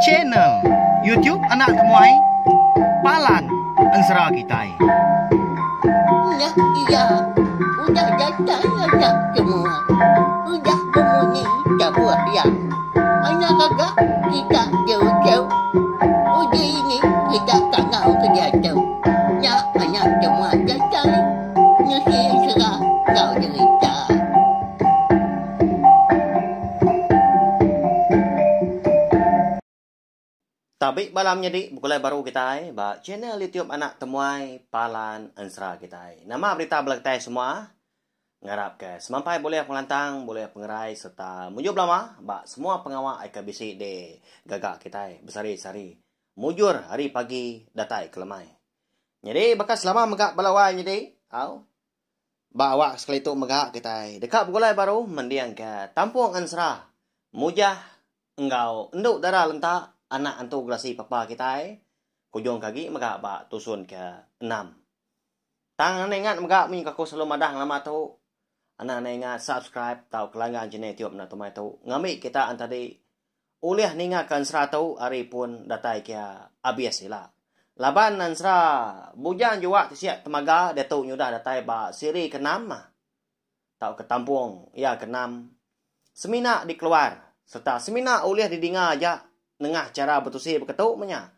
Channel YouTube Anak Temuai Palan Ensera Kitai. Nya iya udah datai anak semua. Udah bemunyi tabuh iya. Anak gaga kita jauh-jauh. Uji ini kita kangau ke diatu. Nya anak semua datai nusi ensera enggau jerita. Tabi bala menyadi begulai baru kitai ba channel YouTube Anak Temuai Palan Ensera kitai. Nama berita bala kitai semua? Ngarap ke semampai bulih pengelantang, bulih pengerai sereta mujur belama ba semua pengawa ke bisi digaga kitai besehari-sehari. Mujur hari pagi datai ke lemai. Nyadi baka selama mega bala wai nyadi au. Ba awak sekali tu mega kitai deka begulai baru mendingka Tampung Ensera Mujah enggau Endu Dara Lenta anak antu gerasi papa kitai kujung ke agi mega ba tusun ke enam. Tang anang ingat mega mih aku selalu madah ngelama tu anang anang ingat subscribe tauka langgan channel YouTube enda tumai tu ngambi kita entadi Ulih ninga ke ensera tu ari pun datai kia abis ila. Laban ensera Bujang Juak Tisik Temaga diatu nyudah datai ba siri ke enam tauka tampung iya ke enam semina dikeluar sereta semina ulih didinga aja nengah chara betusi beketu meh nya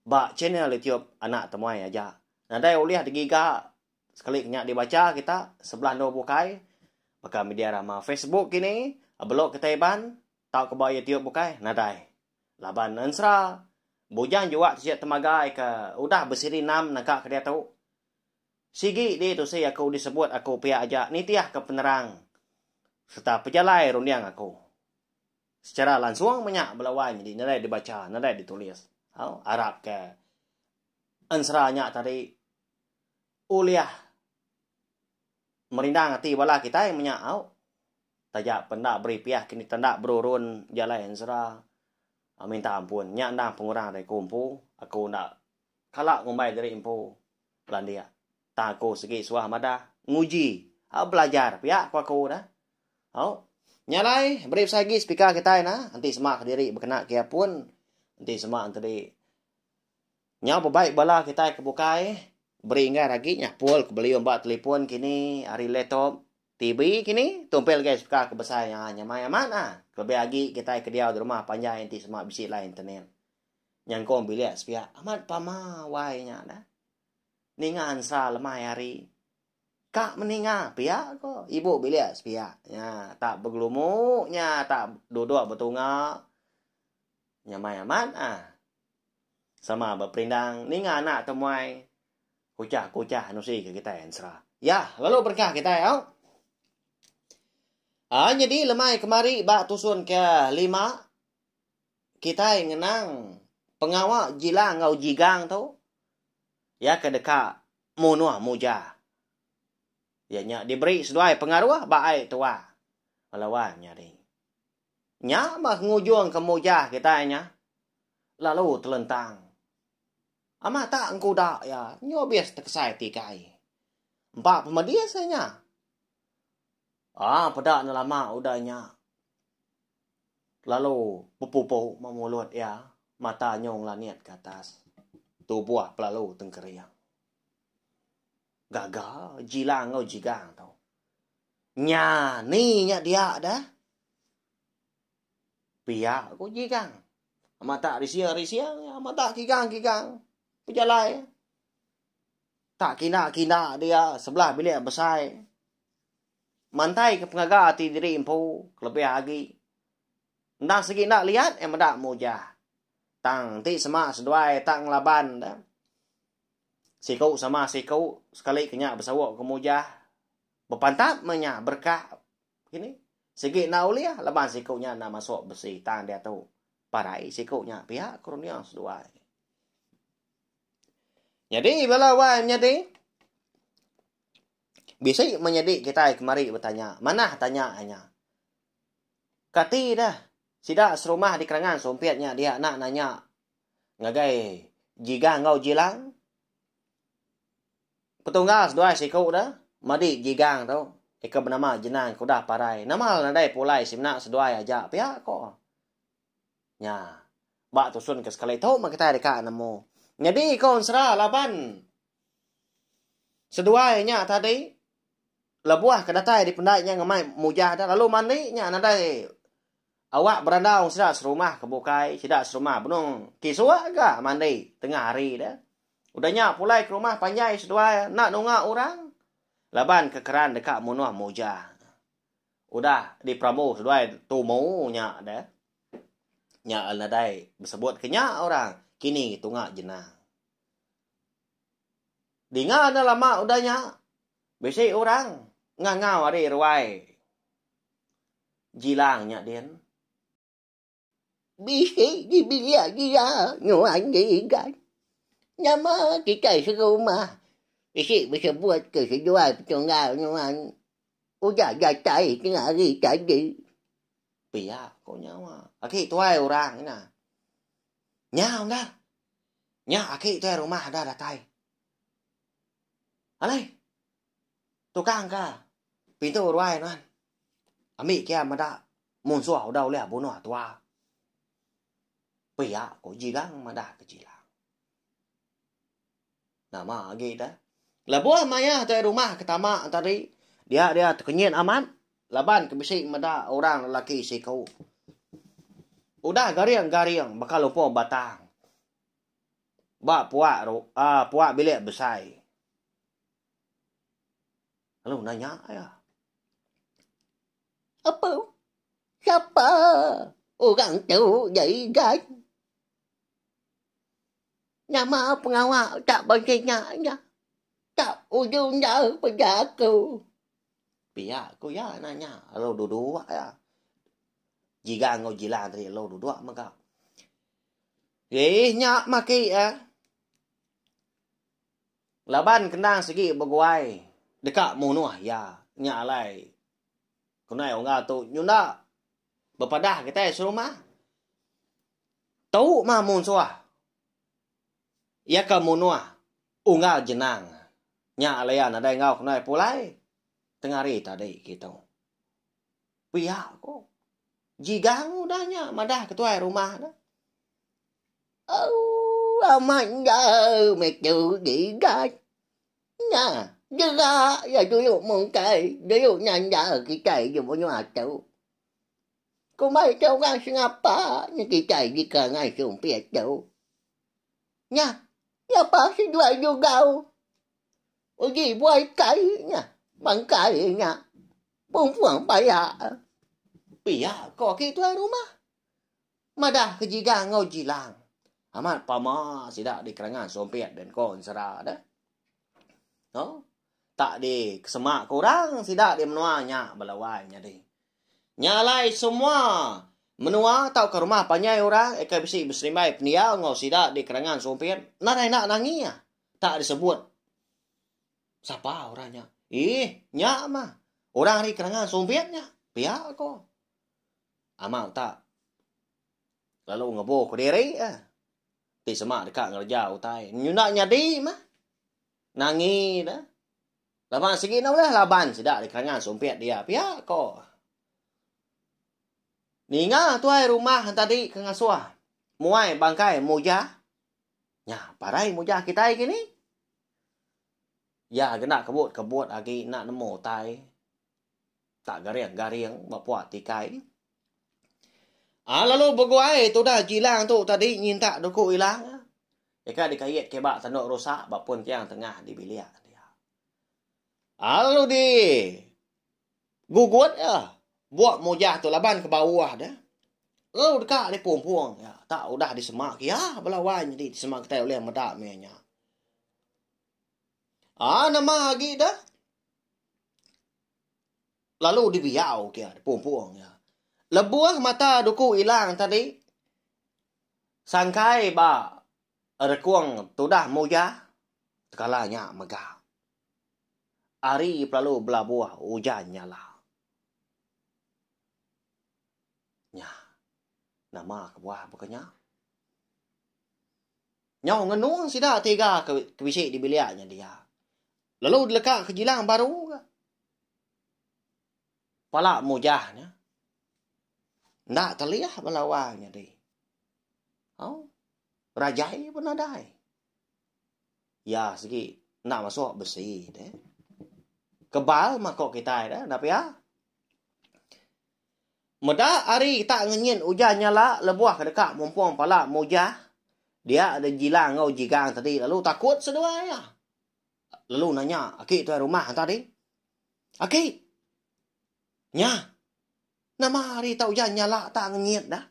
ba channel YouTube Anak Temuai aja. Nadai ulih digiga Sekali ke nya dibacha kita sebelah endur bukai baka media rama Facebook kini, blog kitai Iban tauka ba YouTube bukai nadai. Laban ensera Bujang Juak ti sida temagai ke udah besiri enam nangka ke diatu. Sigi ditusi aku disebut aku pia aja nitihka penerang sereta pejalai runding aku. Secara langsung meh nya bala wai nyadi nadai dibacha nadai ditulis. Au arapka ensera nya tadi ulih merindang ati bala kitai menya au. Taja penda beri piah kini tenda berurun jalai ensera minta ampun. Nya endang pengurang ari aku empu. Aku enda kala ngumbai diri empu landik. Tang aku sigi suah madah nguji au belajar pia ku aku dah. Au. Nya alai beri besai agi speaker kitai nah enti sema kediri bekena ke pun enti sema enti Nyau bebaik bala kitai ke bukai, beri enggai agi nya pul ke beli omba telipon kini ari laptop, TV kini tumpil gai sepika ke besai nya nyamai amat ah. Kelebih agi kitai ke diau di rumah panjai enti sema bisi line internet. Nyangkung bilik sepiak amat pama wai nya dah. Ninga ensera lemai hari. Ka meninga pia ko ibu bilik sepiak nya tak begelumu nya tak duduk betunga nyamai amat ah. Sama beperindang ninga anak temuai kuchah-kuchah nusi ke kitai ensera. Ya, lalu berengkah kitai au. Ah nyadi lemai kemari ba tusun ke lima kitai ngenang pengawa Jilang enggau Jigang tu iya ke deka munuh Muja. Iya nya diberi seduai pengaruh ba ai tuak. Lawan nyadi. Nya meh ngujung ke Mujah kitai nya lalu telentang. Amat tak engkuda iya nyu abis tekesai tikai. Empa pemedis iya nya. Aa peda ne lama udah nya. Lalu bepupu meh mulut iya mata nyu ngelanit ke atas. Tubuh pelalu tengkering. Gaga Jilang enggau Jigang tu. Nya ni nya dia dah. Pia ku Jigang. Amat tak risia-risia, amat tak kigang-kigang pejalai. Tak kina-kina dia sebelah bilik besai. Mantai ke pengaga ati diri empu kelebih agi. Endang sigi enda liat eh meda mujah. Tang enti sema seduai tak ngelaban da. Siku sama siku sekali ke nya besauk ke mujah. Bepantap meh nya berkah kini. Sigi enda ulih laban siku nya enda masuk besi tang diatu. Parai siku nya pia Kurnia seduai. Nyadi bala wai menyadi. Bisi menyadi kitai kemari betanya. Manah tanya nya. Kati dah sida serumah di Kerangan Sumpit nya dia nak nanya ngagai Jigang enggau Jilang. Petunggal seduai siku da, madi Jigang tu, ika benama Jenang ke udah parai. Nama le nadai pulai semina seduai aja pia ko. Nya. Ba tusun ke sekali tu meh kitai deka nemu. Nyadi ko ensera laban seduai nya tadi lebuh ke datai di pendai nya ngemai mujah da lalu mandi nya nadai awak berandau sida serumah ke bukai sida serumah benung kisuk ga mandi tengah hari da. Udah nya pulai ke rumah panjai seduai enda nunga orang laban ke keran deka munuh mujah. Udah diperambu seduai tumu nya deh. Nya nadai besebut ke nya orang kini tunga jenang. Dinga enda lama udah nya bisi orang ngangau ari ruai Jilang nya din. Bisi di bilik dia nyuan diigan. Nama kitai serumah bisi besebut ke seduai petunggal nyuan udah datai tengah hari tadi. Pia ko nyawa. Aki tuai orang nya. Nya unggal. Nya aki tuai rumah dah datai. Alai. Tukang ka pintu ruai nuan. Ambi kia meda munsuh udah ulih bunuh tua. Pia ko Jilang madah ke Jilang. Nama agi dah. Lebuh maya tuai rumah ke tama tadi, dia dia tekenyit amat laban ke bisi meda orang lelaki siku. Udah garing-garing baka lumpung batang ba puak uhh puak bilik besai. Lalu nanya iya. Apu, sapa orang tu derigai? Nama pengawa tak bejina nya? Tak udu endar peda aku. Pia ku iya nanya lalu duduk iya. Jiga enggau Jila tadi lalu duduk mega. Ih nya maki iya. Laban kendang sigi beguai deka munuh iya. Nya alai kenai unggal tu nyunda bepadah kitai serumah. Tu mah munsuh iya ke munuh unggal jenang. Nya alai iya nadai enggau kenai pulai tengah hari tadi kitu. Pia ko Jigang udah nya madah ketuai rumah ne. Au amat enggau meh tu Jigang. Nya dera iya dulu mungkai dulu nanda kitai di menua tu. Kumbai tu orang sengapa nya kitai deka ngai sumpit tu. Nya lapa seduai jugau uji buai kai nya bangkai nya. Pumpung paya. Pia ko aki tuai rumah. Madah ke jiga enggau jilang. Amat pama sida di kerangan sumpit den ko ensera deh. No. Tak di kesema ke orang sida di menua nya bala wai nyadi. Nya alai semua menua tauka rumah panjai orang eka bisi beserimbai pendiau enggau sida di kerangan sumpit nadai enda nangi ah. Tak disebut Sapa orang nya? Ih, nya mah. Orang ari Kerangan Sumpit nya. Pia ko. Amat tak. Lalu ngebu ke diri eh. Ti sema deka ngereja utai. Nyunda nyadi mah. Nangi dah. Laban sigi enda ulih laban sida di Kerangan Sumpit dia. Pia ko. Ninga tuai rumah tadi ke ngasuh muai bangkai mujah. Nya, parai mujah kitai kini. Iya gena kebut-kebut agi enda nemu utai. Tak garing-garing ba puak tikai. Ah lalu beguai tudah jilang tu tadi nyintak duku ilang. Ika dikait ke ba tanduk rusak ba pun tiang tengah di bilik dia. Ah lalu di gugut iya buk mujah tu laban ke bauh deh. Lalu deka dipumpung iya. Tak udah disema ke iya bala wai nyadi disema kitai ulih meda meh nya. Ah nama agi dah. Lalu dibiau ke iya, dipumpung iya. Lebuh mata duku ilang tadi sangkai ba rekung tudah mujah tekala nya mega. Ari pelalu belabuh ujan nyala. Nya. Nama kebuah baka nya? Nyau ngenung sida tiga ke bisi di bilik nya dia. Lalu dileka ke jilang baru ga. Pala mujah nya. Enda telih bala wang nyadi. Au. Rajai pun nadai. Iya sigi enda masuk besi deh. Kebal mah ko kitai deh enda pia. Meda ari tak ngenyit ujan nyala lebuh ke deka mumpung pala mujah dia deh Jilang enggau Jigang tadi lalu takut seduai iya. Lalu nanya aki tuai rumah tadi. Aki. Nya. Nama ari tak ujan nyala tak ngenyit dah.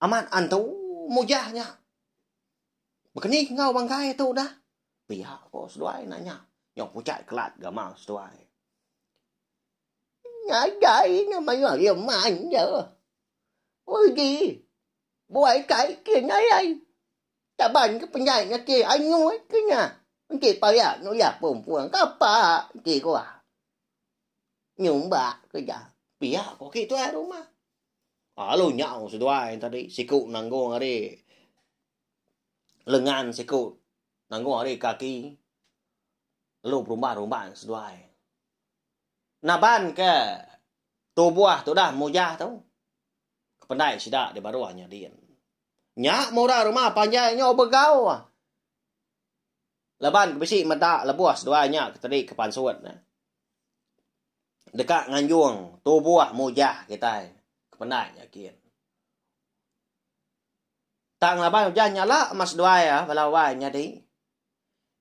Amat antu mujah nya. Bekeni ke enggau bangkai tu dah. Pia ko seduai nanya. Nyau puchat kelat gamal seduai. Nadai nya mayuh leman je. Uji buai kai ke nayai. Taban ke penyai nya ke anyut ke nya. Enti paya nuya pumpung kapa enti kuah. Nyumba ke ja. Pia ko aki tuai rumah. Lalu nyau seduai tadi siku nanggung ari lengan siku nanggung ari kaki. Lalu berumban-rumban seduai. Naban ke tubuh tudah mujah tu ke pendai sida di baruh nya din. Nya mura rumah panjai nyau begau. Laban ke bisi meda lebuh seduai nya ke tadi ke pansut ne. Deka nganjung tubuh mujah kitai ke pendai nya kin. Tang laban ujan nyala meh seduai bala wai nyadi.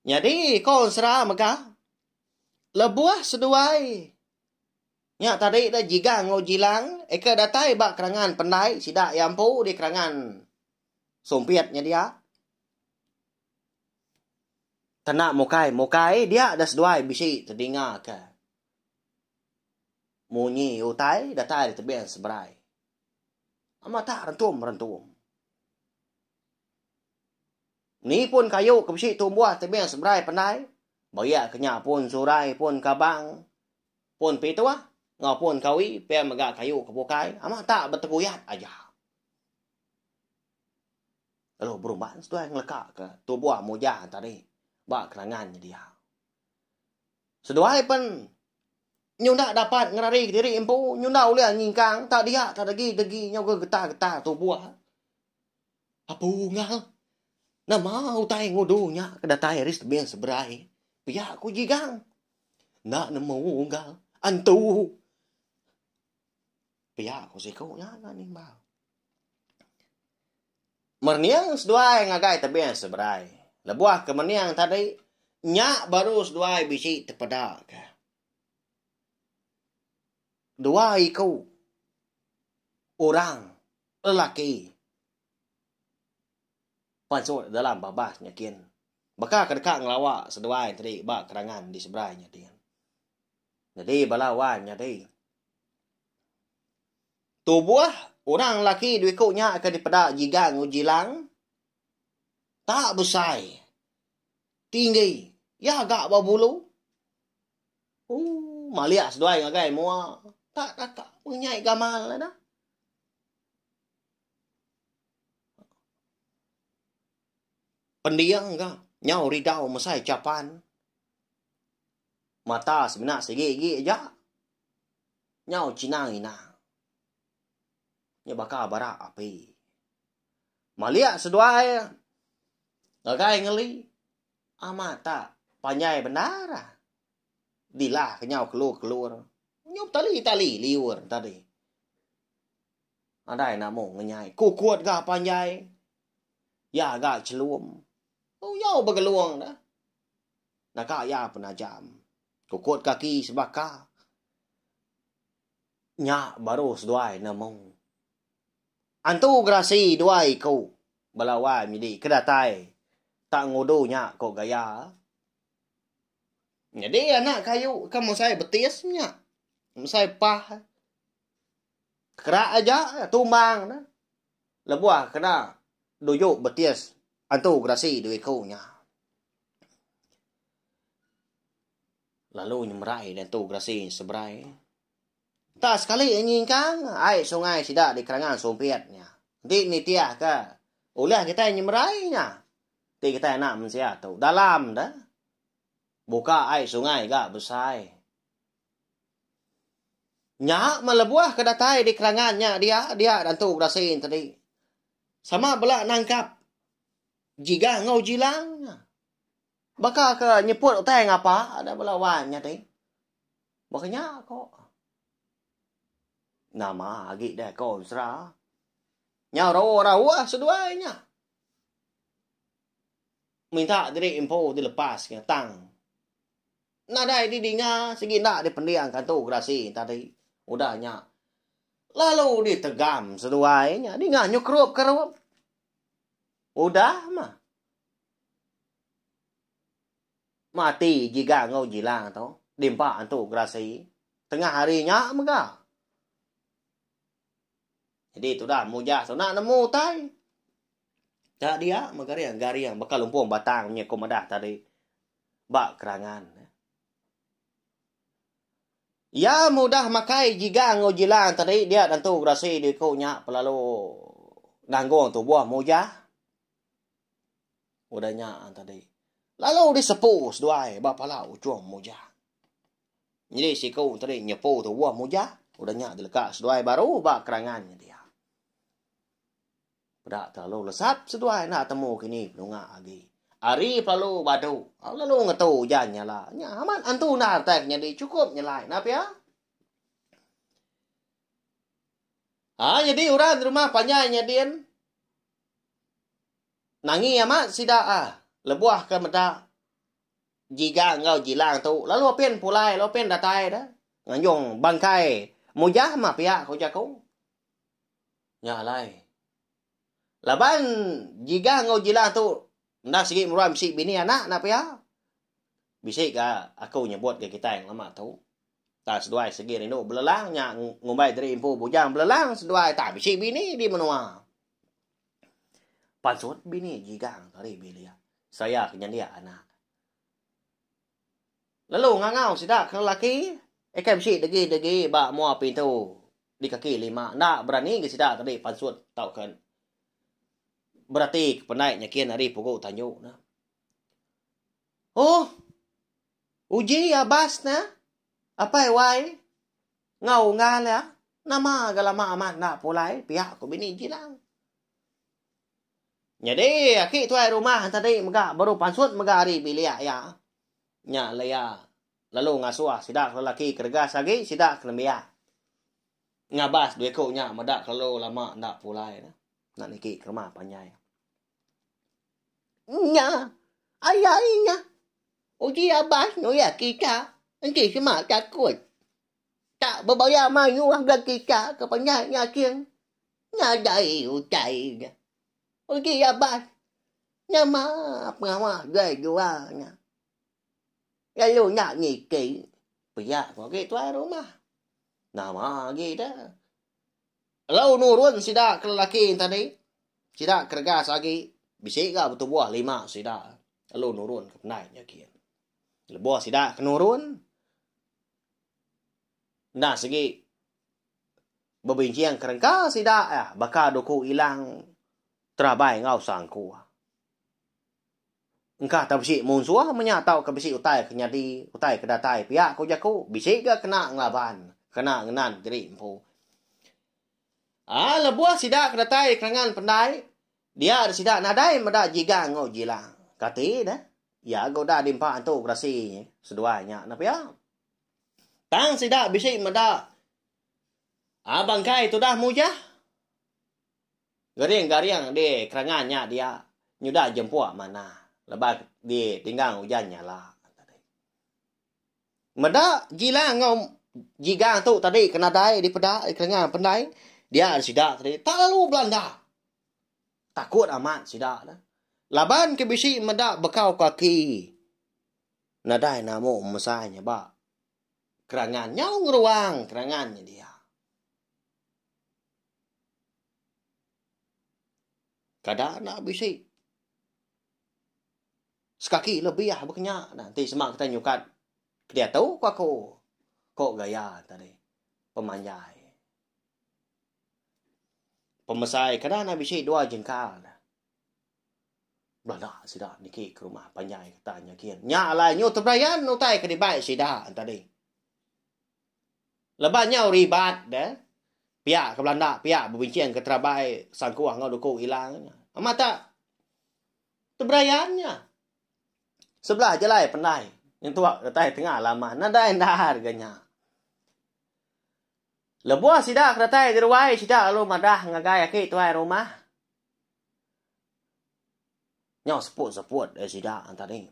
Nyadi ko ensera mega lebuh seduai nya tadi da Jigang enggau Jilang eka datai ba kerangan pendai sida iya empu di kerangan sumpit nya dia. Kena mukai mukai dia da seduai bisi tedinga ke munyi utai datai di tebing seberai. Amat tak rentum rentum. Ni pun kayu ke bisi tumbuh tebing seberai pendai, beria ke nya pun surai pun kabang, pun pituh enggau pun kawi pia mega kayu ke bukai amat tak beteguyat aja. Lalu berumban seduai ngeleka ke tubuh mujah tadi ba kerangan nya dia. Seduai pen nyunda dapat ngerari kediri empu, nyunda ulih nyingkang tak dia tak degi-degi nyau ke getar-getar tubuh. Apu ngal. Nama utai ngudu nya ke datai ari setebing seberai. Pia ku Jigang. Enda nemu unggal. Antu. Pia ku siku nya ga nimbal. Merening seduai ngagai tebing seberai. Lebuh ke mening tadi, nya baru seduai bisi tepeda ke. Dua iku orang lelaki pansut dalam babas nya kin. Baka ke deka ngelawa seduai tadi ba kerangan di seberai nya din. Nyadi bala wan nyadi. Tubuh orang lelaki dua iku nya ke dipeda Jigang enggau Jilang tak besai, tinggi, iya ga ba bulu. Ooh malik seduai ngagai mua tak taka ngenyai gamal ne dah. Pending ka nyau ridau mesai chapan. Mata semina sigi igi aja. Nyau chinang inang. Nya baka bara api. Malik seduai ngagai ngeli amat tak panjai bendar. Dilah ke nyau kelur-kelur. Nyau betali-tali liur tadi. Nadai namu ngenyai. Kukut ga panjai. Iya ga chelum. Nyau begelung dah. Naka iya penajam. Kukut kaki sebaka. Nya baru seduai nemu. Antu gerasi dua iku bala wai menyedi ke datai tak ngudu nya ko gaya. Nyadi anak kayu ke mesai betis nya. Mesai pah. Kerak aja tumbang ne. Lebuh kena duju betis antu gerasi dua iku nya. Lalu nyemerai da antu gerasi seberai. Tak sekali nyingkang ai sungai sida di kerangan sumpit nya. Enti nitih ka ulih kitai nyemerai nya. Ti kitai anak mensia tu dalam da. Buka ai sungai ga besai. Nya meh lebuh ke datai di kerangan nya dia, dia antu gerasi tadi. Sama bela nangkap Jiga enggau Jilang nya. Baka ke nyeput utai ngapa da bala wan nya ti. Baka nya ko. Nama agi deh ko ensera. Nyau rauh-rauh seduai nya. Minta diri empu dilepas ke tang. Nadai didinga sigi enda dipending kantu gerasi tadi. Udah nya lalu ditegam seduai nya dinga nyu kerup-kerup. Udah mah. Mati Jiga enggau Jilang tu diempa antu gerasi tengah hari nya mega. Jadi tudah Mujah tu enda nemu utai. Tak dia meh garing-garing baka lumpung batang munyi ku madah tadi ba kerangan. Iya mudah makai Jiga enggau Jilang tadi dia tentu gerasi diku nya pelalu nanggung tubuh Mujah. Udah nya tadi lalu disepu seduai ba pala uchung Mujah. Nyadi siku tadi nyepu tubuh Mujah udah nya dileka seduai baru ba kerangan nya dia. Peda kelalu lesap seduai enda temu kini penunga agi. Ari pelalu badu lalu ngetu ujan nyala. Nya amat antu enda utai ke nyadi chukup nyelai enda pia. Ha nyadi orang di rumah panjai nyadin nangi amat sida ah lebuh ke meda Jiga enggau Jilang tu lalu apin pulai lalu apin datai da nganjung bangkai Mujah mah pia ku jaku. Nya alai. Laban Jiga enggau Jilang tu enda sigi meruan bisi bini anak enda pia. Bisi ga aku nyebut ga kitai ngelama tu. Tang seduai sigi rindu belelang nya ngumbai diri empu bujang belelang seduai tak bisi bini di menua. Pansut bini Jigang ari bilik. Saya ke nyendia anak. Lalu ngangau sida ke lelaki ikai bisi degi-degi ba mua pintu di kaki lima enda berani ga sida tadi pansut tauka berati ke pendai nyekin ari pugu tanju ne. Oh uji abas ne apai wai enggau unggal iya nama ga lama amat enda pulai pia ku bini Jilang. Nyadi aki tuai rumah tadi mega baru pansut mega ari bilik iya. Nya alai iya lalu ngasuh sida ke lelaki ke regas agi sida ke nembiak. Ngabas dua iku nya meda kelalu lama enda pulai ne. Enda niki ke rumah panjai. Nya alai nya uji abas nulih kita enti sema takut. Tak bebayar mayuh ga kita ke panjai nya king. Nadai utai nya. Uji abas nama pengawa jual jual nya. Lalu enda niki pia ku agi tuai rumah. Nama agi deh. Lalu nurun sida ke lelaki tadi. Sida ke regas agi bisi ga betubuh lima sida lalu nurun ke pendai nya gin. Lebuh sida ke nurun enda sigi Bebinching kerengka sida iya baka duku ilang terabai enggau sangkuh. Engka tau bisi munsuh menya tauka bisi utai ke nyadi, utai ke datai pia ku jaku, bisi ga kena ngelaban, kena ngenan diri empu. Aa lebuh sida ke datai kerangan pendai, dia sida nadai meda Jigang enggau Jilang. Kati deh, iya ga udah diempa antu gerasi seduai nya ne pia. Tang sida bisi meda A bangkai tudah mujah. Garing-garing di kerangan nya dia nyudah jempuk manah leban di tinggang ujan nyala. Meda Jilang enggau Jigang tu tadi ke nadai dipeda di kerangan pendai dia sida tadi tak lalu belanda. Takut amat sida ne. Laban ke bisi meda bekau kaki nadai namu mesai nya ba Kerangan nyau ngeruang kerangan nya dia. Kada enda bisi sekaki lebih baka nya enti sema kitai nyukat kediatu ku aku ko gaya tadi pemanjai. Pemesai kada enda bisi dua jengkal. Bala sida niki ke rumah panjai keta nyakin. Nya alai nyu teberayan utai ke dibai sida tadi. Leban nyau ribat deh. Pia ke belanda, pia bebinching ke terabai sangkuh enggau duku ilang nya. Amat tak teberayan nya. Sebelah jalai pendai nyentuk datai tengah laman nadai endar ga nya. Lebuh sida ke datai di ruai sida lalu madah ngagai aki tuai rumah. Nyau seput-seput deh sida tadi.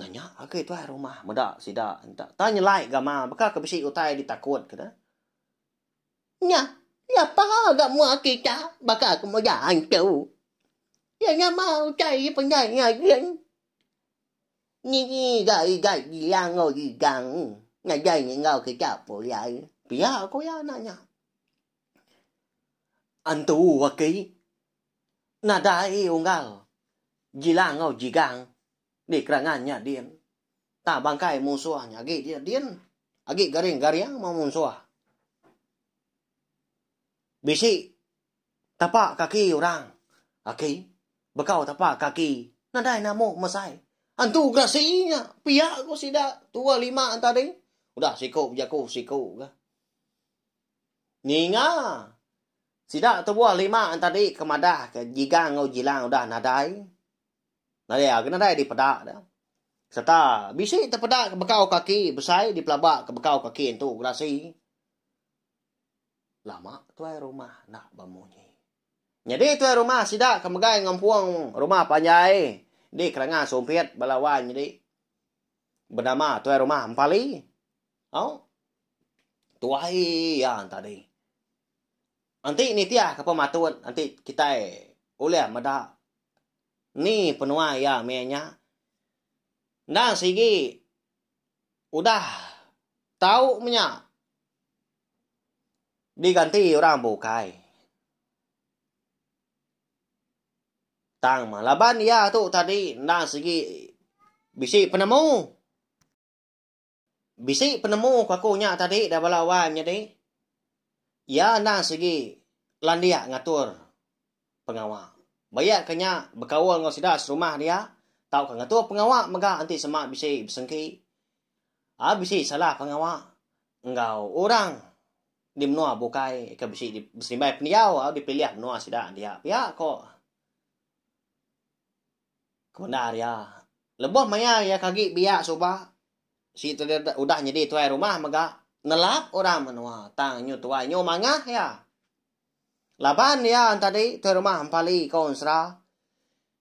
Nanya agi tuai rumah meda sida enta. Tang nyelai gamal baka ke bisi utai ditakut ke deh. Nya, lapa ga mua kita baka ke meda antu. Iya nama utai dipendai ngajin. Nigi ga igat gilang enggau gigang nadai enggau kita pulai. Pia ku iya nanya. Antu aki Nadai unggal Jilang enggau Jigang di kerangan nya din. Tang bangkai munsuh nya agi dia din. Agi garing-garing meh munsuh. Bisi tapa kaki orang aki bekau tapa kaki nadai namu mesai. Antu gerasi nya pia ku sida tua lima tadi. Udah siku bejaku siku ga. Ninga sida tubuh lima tadi ke madah ke Jigang enggau Jilang udah nadai. Nadai agi nadai dipeda da. Sereta bisi tepeda ke bekau kaki besai dipelaba ke bekau kaki entu gerasi. Lama tuai rumah enda bemunyi. Nyadi tuai rumah sida ke megai ngempung rumah panjai di Kerangan Sumpit bala wan nyadi benama tuai rumah Empali. Au. Tuai iya tadi. Enti nitih ke pematut enti kitai ulih meda ni penuai iya mih nya endang sigi udah tau menya diganti orang bukai. Tang mah laban iya tu tadi endang sigi bisi penemu. Bisi penemu ku aku nya tadi da bala wai menyadi. Iya endang sigi landik ngatur pengawa. Bayak ke nya bekaul enggau sida serumah dia tauka ngatur pengawa mega enti sema bisi besengki aaa bisi salah pengawa enggau orang di menua bukai ke bisi beserimbai pendiau dipilih menua sida dia pia ko Kebendar iya, lebuh maya iya ke agi biak suba, si udah nyadi tuai rumah mega nelap orang menua tang nyu tuai nyu mangah iya. Laban iya entadi tuai rumah Empali ko Ensera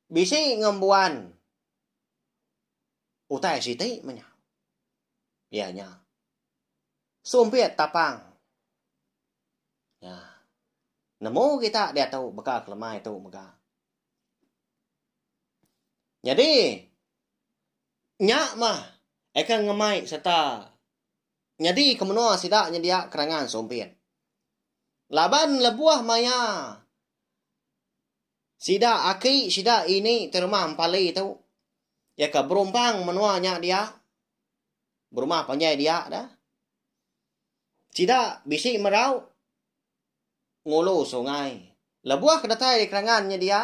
bisi ngembuan utai siti meh nya. Iya nya sumpit tapang. Nya. Nemu kita diatu baka kelemai tu mega. Nyadi, nya mah eka ngemai sereta nyadi ke menua sida nyedia kerangan sumpit. Laban lebuh maya sida aki sida ini ti rumah Empali tu iya ke berumpang menua nya dia, berumah panjai dia dah. Sida bisi merau ngulu sungai. Lebuh ke datai di kerangan nya dia,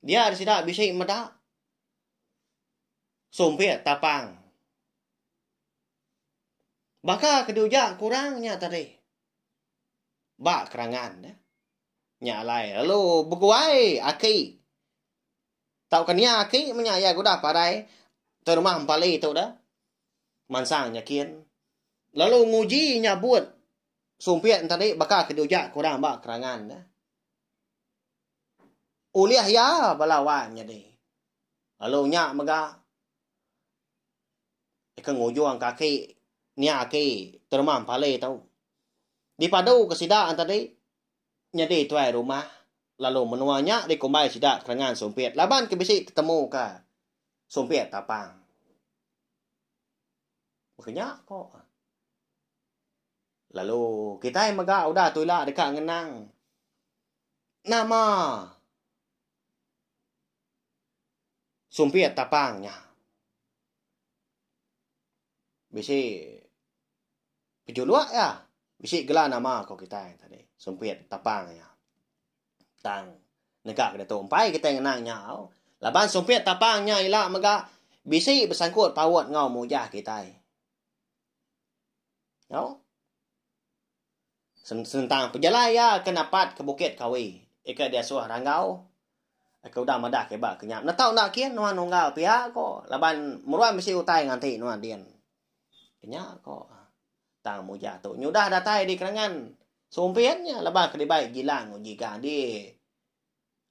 dia sida bisi meda sumpit tapang. Baka ke diuja kurang nya tadi ba kerangan nya. Nya alai lalu beguai aki tauka nia aki meh nya iya ke udah parai tuai rumah Empali tu dah mansang nya kin lalu nguji nyabut Sumpit enti baka ke diuja ke orang ba kerangan ne. Ulih iya bala wan nyadi. Lalu nya mega ke ngujung kaki nia aki terma empali tu. Dipadu ke sida enti nyadi tuai rumah lalu menua nya dikumbai sida kerangan sumpit laban ke bisi tetemu ke sumpit tapang. Baka nya ko. Lalu kitai mega udah tu ila deka ngenang nama sumpit tapang nya. Bisi pejuluk iya, bisi gela nama ko kitai tadi sumpit tapang nya. Tang nega ke diatu empai kitai ngenang nya au. Laban sumpit tapang nya ila mega bisi besangkut paut enggau mujah kitai. Au. Senentang pejalai iya ke napat ke Bukit Kawi ika diasuh Ranggau ke udah madah ke ba ke nya. Netau enda kin nuan unggal pia ko laban meruan bisi utai nganti nuan din. Nya ko tang Mujah tu nyudah datai di Kerangan Sumpit nya laban ke dibai Gilang enggau Jigang di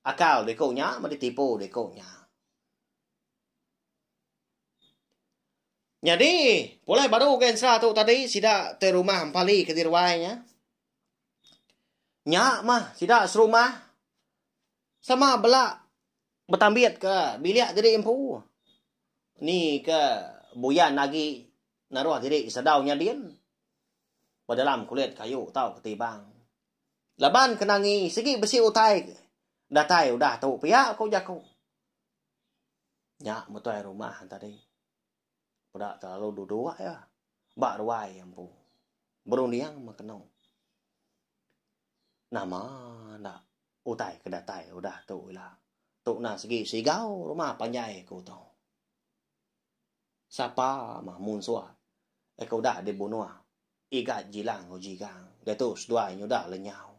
akal diku nya meh ditipu diku nya. Nyadi, pulai baru ke ensera tu tadi sida ti rumah Empali ke di ruai nya. Nya mah sida serumah sama bela betambit ke bilik diri empu. Ni ke buyan agi naruh diri sedau nyadin ba dalam kulit kayu tau ke tibang. Laban ke nangi sigi bisi utai datai udah tu pia ku jaku. Nya metuai rumah tadi. Peda terlalu duduk iya ba ruai iya empu. Berunding meh kenu. Nama enda utai ke datai udah tu ila. Tu nah sigi sigau rumah panjai ku tu. Sapa mah munsuh ke udah dibunuh Igat Jilang enggau Jigang diatu seduai nyudah lenyau.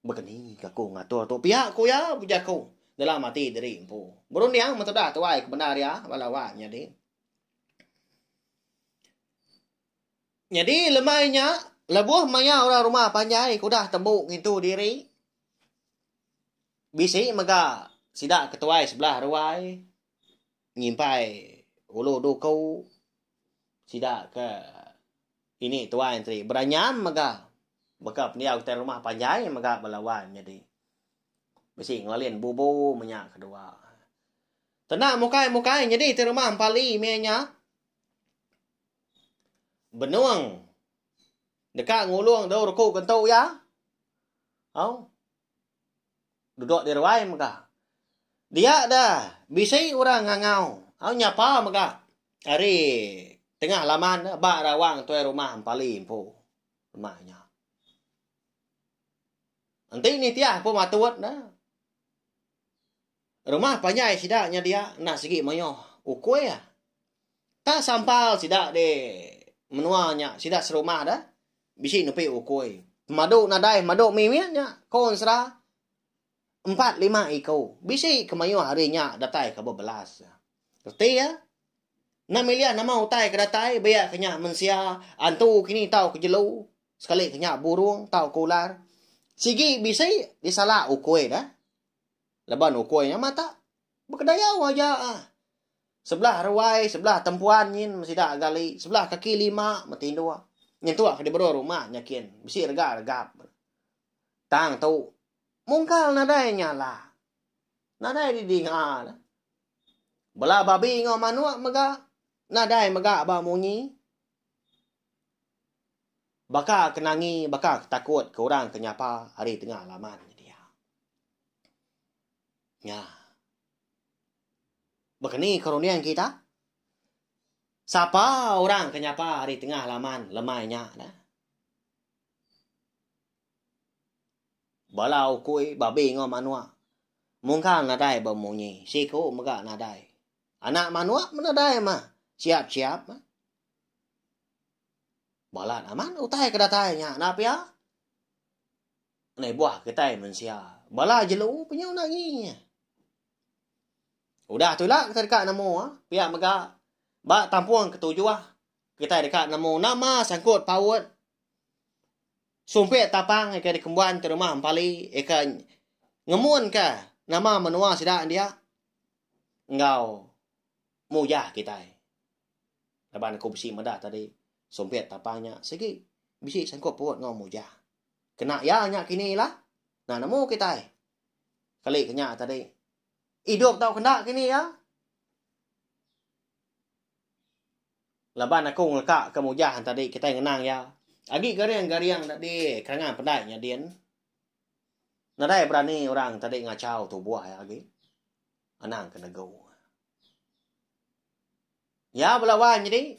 Baka ni ke aku ngatur tu pia ku iya bejaku dalam ati diri empu. Berunding metudah tuai ke bendar iya bala wak nyadi. Nyadi lemai nya lebuh maya orang rumah panjai ke udah tembu ngintu diri bisi mega sida ke tuai sebelah ruai nyimpai ulu duku sida ke ini tuai entri beranyam mega baka pendiau kitai rumah panjai mega bala wai nyadi bisi ngelalin bubu menya kedua. Tena mukai mukai nyadi ti rumah empali mih nya benung deka ngulung dau reku kentu iya au duduk di ruai mega. Dia da bisi orang ngangau au nyapa mega ari tengah laman ba rawang tuai rumah Empali empu rumah nya. Enti nitih empu matut ne rumah panjai sida nya dia enda sigi mayuh ukui. Tak sampal sida di menua nya sida serumah da bisi nepi ukui. Pemadu nadai madu mimit nya ko ensera 4 5 iku bisi ke mayuh ari nya datai ke bebelas. Reti iya enda milih nama utai ke datai biak ke nya mensia antu kini tau ke jelu sekali ke nya burung tau ke ular sigi bisi disalak ukui da. Laban ukui nya matak bekedayau aja. Sebelah ruai, sebelah tempuan nyin sida gali, sebelah kaki lima betinduk. Nyentuk ke diberuh rumah nya kin, bisi rega-regap. Tang tu, mungkal nadai nyala. Nadai didinga. Bela babi enggau manuk mega, nadai mega ba munyi. Baka ke nangi, baka ke takut ke orang ke nyapa ari tengah laman nya dia. Nya. Baka ni ke runding kita? Sapa orang ke nyapa ari tengah laman lemai nya dah? Bala ukui, babi enggau manuk mungkal nadai bemunyi. Siku mega nadai. Anak manuk pun nadai mah. Siap-siap mah. Balat amat utai ke datai nya enda pia. Ndai buah kitai mensia. Bala jelu penyu nangi. Udah tu ila kitai deka nemu pia mega ba tampung ketujuh kitai deka nemu nama sangkut paut sumpit tapang ika dikembuan ti rumah Empali ika ngemunka nama menua sida dia enggau mujah kitai. Laban aku bisi meda tadi sumpit tapang nya sigi bisi sangkut paut enggau mujah. Kena iya nya kini ila nah nemu kitai. Kali ke nya tadi. Idup tau kenda kini iya. Laban aku ngeleka ke mujah tadi kitai ngenang iya. Agi garing-garing tadi kerangan pendai nya din. Nadai berani orang tadi ngachau tubuh iya agi. Anang ke negu. Iya bela wai nyadi.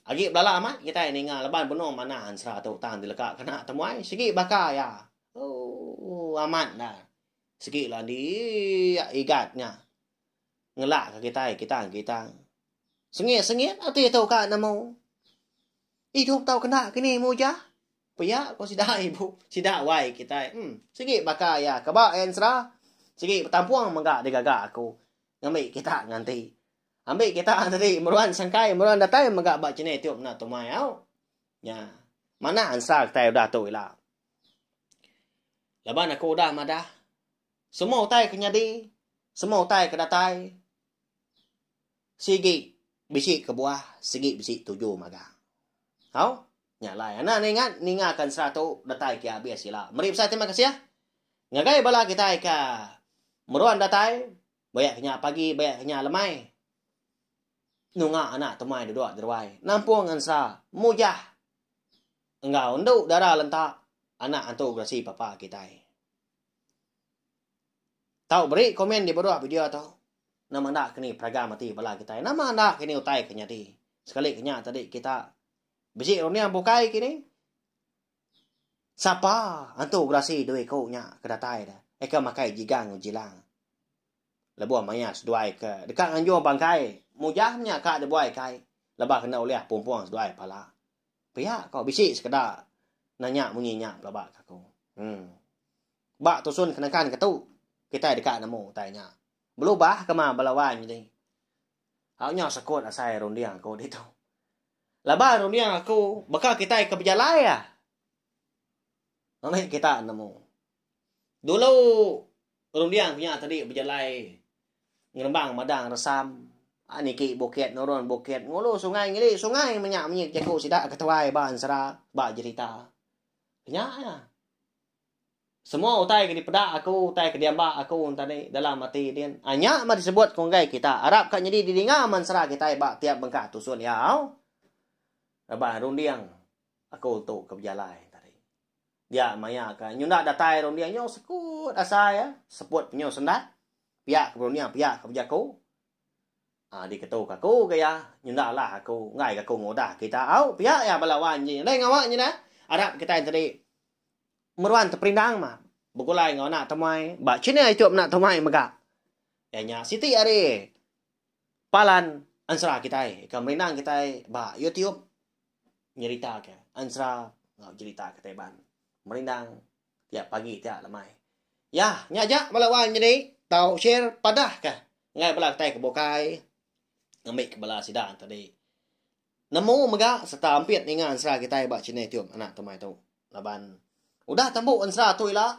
Agi belala amat kitai ninga laban benung manah ensera tu tang dileka kena temuai sigi baka iya. Ooh amat enda. Sigi landi igat nya ngelak ka kitai kitang kitang. Sengit sengit ati tu ka nemu. Idup tau kena kini mujah. Pia ko sida ibu, sida wai kitai. Em, sigi baka iya ke ba ensera, sigi betampung mega digaga aku ngambi kita nganti. Ambi kita tadi meruan sangkai meruan datai mega ba channel youtube enda tumai au. Nya. Manah ensera kitai udah tu ila. Laban aku udah madah semua utai ke nyadi, semua utai ke datai Sigi bisi kebuah, sigi bisi tuju magang. Au, nya alai anak ne ingat ninga ka ensera tu datai ke abis ila. Meri besai terima kasih ngagai bala kitai ke meruan datai bayak ke nya pagi bayak ke nya lemai nunga anak temai duduk deruai nampung ensera mujah enggau endu dara lentak anak antu gerasi papa kitai. Tau beri komen di baruh video tu. Nama enda kini peragam ati bala kitai. Nama enda kini utai ke nyadi. Sekali ke nya tadi kita bisi runding bukai kini. Sapa antu gerasi dua iku nya ke datai da. Eka makai jigang enggau jilang. Lebuh maya seduai ke deka nganjung bangkai mujah nya ka dibuai kai lebuh kena ulih pumpung seduai pala. Pia ko bisi sekeda nanya munyi nya pelaba ka aku. Em. Ba tusun ke nengkan ke tu, kitai deka nemu utai nya. Belubah ke ma bala wai nyadi. Au nya sekut asai runding aku ditu. Laban runding aku baka kitai ke bejalai ah. Meh kita nemu. Dulu runding aku nya tadi bejalai ngerembang madang resam niki bukit nurun bukit ngulu sungai ngili sungai menya munyi jaku sida ketuai ba ensera ba jerita. Nya iya. Semua utai ke dipeda aku, utai ke diamba aku entadi dalam ati din. A nya meh disebut ku enggai kita. Arap ka nyadi didinga mensera kitai ba tiap bengkah tusun iya au. Laban runding aku tu ke bejalai tadi. Dia maya ke nyunda datai runding nyu sekut asai iya, seput penyu sendat. Pia ke berunding, pia ke bejaku. A diketu ka aku ga iya, nyunda alah aku, enggai ga aku ngudah kita au. Pia iya bala wan ji. Ndai ngawa nyida. Arap kitai entadi Meruan teperindang mah begulai enggau anak temuai ba channel youtube anak temuai mega. Iya nya siti ari palan ensera kitai ke merindang kitai ba youtube nyerita ke ensera enggau jerita kitai Iban. Merindang tiap pagi tiap lemai. Ya nya aja bala wai nyadi tau share padah ka ngagai bala kitai ke bukai ngambi ke bala sida tadi. Nemu mega sereta ampit ninga ensera kitai ba channel youtube anak temuai tu. Laban udah tembu ensera tu ila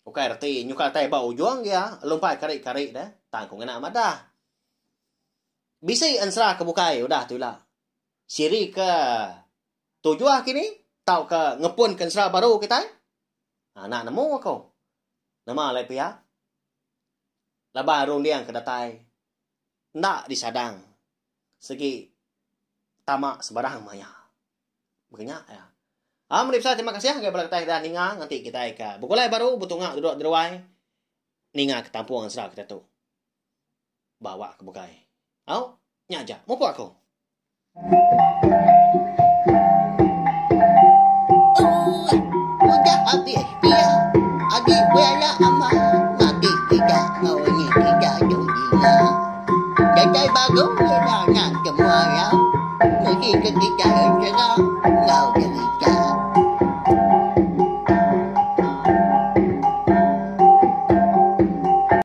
ukai reti nyuka tai ba ujung gia lumpai kari-kari deh tang ku ngena madah. Bisi ensera ke bukai udah tu ila. Siri ke tujuh kini tauka ngepun ke ensera baru kitai. Anak nemu aku. Nama alai pia? Laban runding ke datai enda disadang segi tama sebarang maya. Baka nya iya. Ah meri besai terima kasih ngagai bala kitai ke dah ninga nganti kitai ke begulai baru betunga duduk deruai ninga ke tampung ensera kitai tu. Ba awak ke bukai. Au nya aja mupuk aku. Udah abis pia agi bela amat mati kita enggau ini kita tu dinga. Datai baru ila nya semua rau mesti ke kitai ensera enggau jerita.